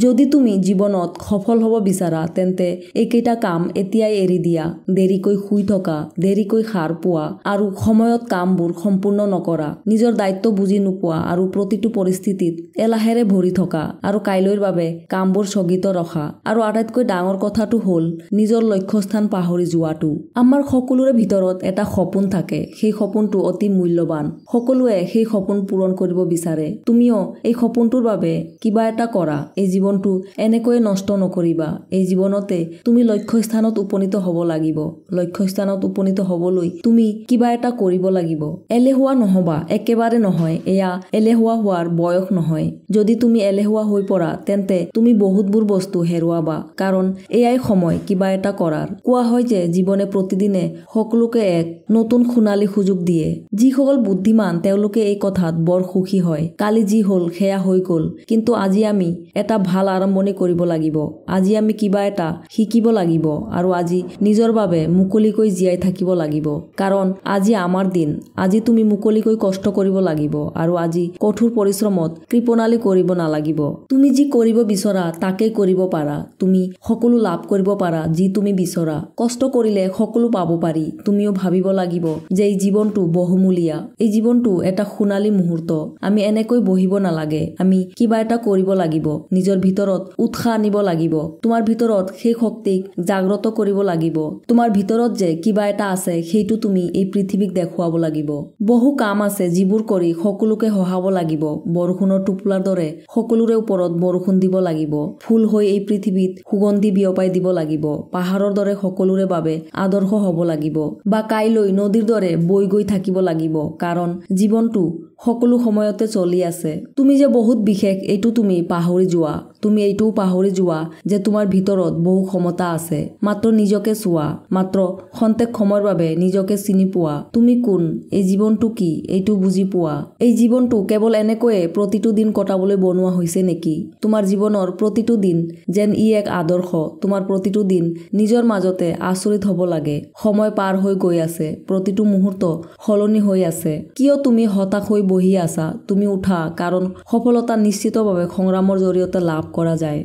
যদি তুমি জীৱনত সফল হ'ব বিচাৰা তেন্তে এইকেইটা কাম এতিয়াই এৰি দিয়া। দেৰিকৈ শুই থকা, দেৰিকৈ সাৰ পোৱা আৰু সময়ত কামবোৰ সম্পূৰ্ণ নকৰা, নিজৰ দায়িত্ব বুজি নোপোৱা আৰু প্ৰতিটো পৰিস্থিতিত এলাহেৰে ভৰি থকা আৰু কাইলৈৰ বাবে কামবোৰ স্থগিত ৰখা আৰু আটাইতকৈ ডাঙৰ কথাটো হ'ল নিজৰ লক্ষ্যস্থান পাহৰি যোৱাটো। আমাৰ সকলোৰে ভিতৰত এটা সপোন থাকে। সেই সপোনটো অতি মূল্যৱান। সকলোৱে সেই সপোন পূৰণ কৰিব বিচাৰে। তুমিও এই সপোনটোৰ বাবে কিবা এটা কৰা। এই জীৱনটো এনেকৈয়ে নষ্ট নকৰিবা। এই জীৱনতে তুমি লক্ষ্যস্থানত উপনীত হ'ব লাগিব। লক্ষ্যস্থানত উপনীত হ'বলৈ তুমি কিবা এটা কৰিব লাগিব। এলেহুৱা নহ'বা, একেবাৰে নহয়। এয়া এলেহুৱা হোৱাৰ বয়স নহয়। যদি তুমি এলেহুৱা হৈ পৰা তেন্তে তুমি বহুতবোৰ বস্তু হেৰুৱাবা, কাৰণ এয়াই সময় কিবা এটা কৰাৰ। কোৱা হয় যে জীৱনে প্ৰতিদিনে সকলোকে এক নতুন সোণালী সুযোগ দিয়ে। যিসকল বুদ্ধিমান তেওঁলোকে এই কথাত বৰ সুখী হয়। কালি যি হ'ল সেয়া হৈ গ'ল, কিন্তু আজি আমি এটা ভাল আৰম্ভণি কৰিব লাগিব। আজি আমি কিবা এটা শিকিব লাগিব আৰু আজি নিজৰ বাবে মুকলিকৈ জীয়াই থাকিব লাগিব, কাৰণ আজি আমাৰ দিন। আজি তুমি মুকলিকৈ কষ্ট কৰিব লাগিব আৰু আজি কঠোৰ পৰিশ্ৰমত কৃপণালি কৰিব নালাগিব। তুমি যি কৰিব বিচৰা তাকেই কৰিব পাৰা। তুমি সকলো লাভ কৰিব পাৰা যি তুমি বিচৰা। কষ্ট কৰিলে সকলো পাব পাৰি। তুমিও ভাবিব লাগিব যে এই জীৱনটো বহুমূলীয়া। এই জীৱনটো এটা সোণালী মুহূৰ্ত। আমি এনেকৈ বহিব নালাগে। আমি কিবা এটা কৰিব লাগিব। নিজৰ ভিতৰত উৎসাহ আনিব লাগিব। তোমাৰ ভিতৰত সেই শক্তিক জাগ্ৰত কৰিব লাগিব। তোমাৰ ভিতৰত যে কিবা এটা আছে সেইটো তুমি এই পৃথিৱীক দেখুৱাব লাগিব। বহু কাম আছে যিবোৰ কৰি সকলোকে সহাব লাগিব। বৰষুণৰ টোপোলাৰ দৰে সকলোৰে ওপৰত বৰষুণ দিব লাগিব। ফুল হৈ এই পৃথিৱীত সুগন্ধি বিয়পাই দিব লাগিব। পাহাৰৰ দৰে সকলোৰে বাবে আদৰ্শ হ'ব লাগিব বা কাইলৈ নদীৰ দৰে বৈ গৈ থাকিব লাগিব, কাৰণ জীৱনটো সকলো সময়তে চলি আছে। তুমি যে বহুত বিশেষ এইটো তুমি পাহৰি যোৱা। তুমি এইটোও পাহৰি যোৱা যে তোমাৰ ভিতৰত বহু ক্ষমতা আছে। মাত্ৰ নিজকে চোৱা, মাত্ৰ খন্তেক সময়ৰ বাবে নিজকে চিনি পোৱা। তুমি কোন, এই জীৱনটো কি, এইটো বুজি পোৱা। এই জীৱনটো কেৱল এনেকৈয়ে প্ৰতিটো দিন কটাবলৈ বনোৱা হৈছে নেকি? তোমাৰ জীৱনৰ প্ৰতিটো দিন যেন ই এক আদৰ্শ। তোমাৰ প্ৰতিটো দিন নিজৰ মাজতে আচৰিত হ'ব লাগে। সময় পাৰ হৈ গৈ আছে, প্ৰতিটো মুহূৰ্ত সলনি হৈ আছে। কিয় তুমি হতাশ হৈ বহি আছা? তুমি উঠা, কাৰণ সফলতা নিশ্চিতভাৱে সংগ্ৰামৰ জৰিয়তে লাভ কৰা যায়।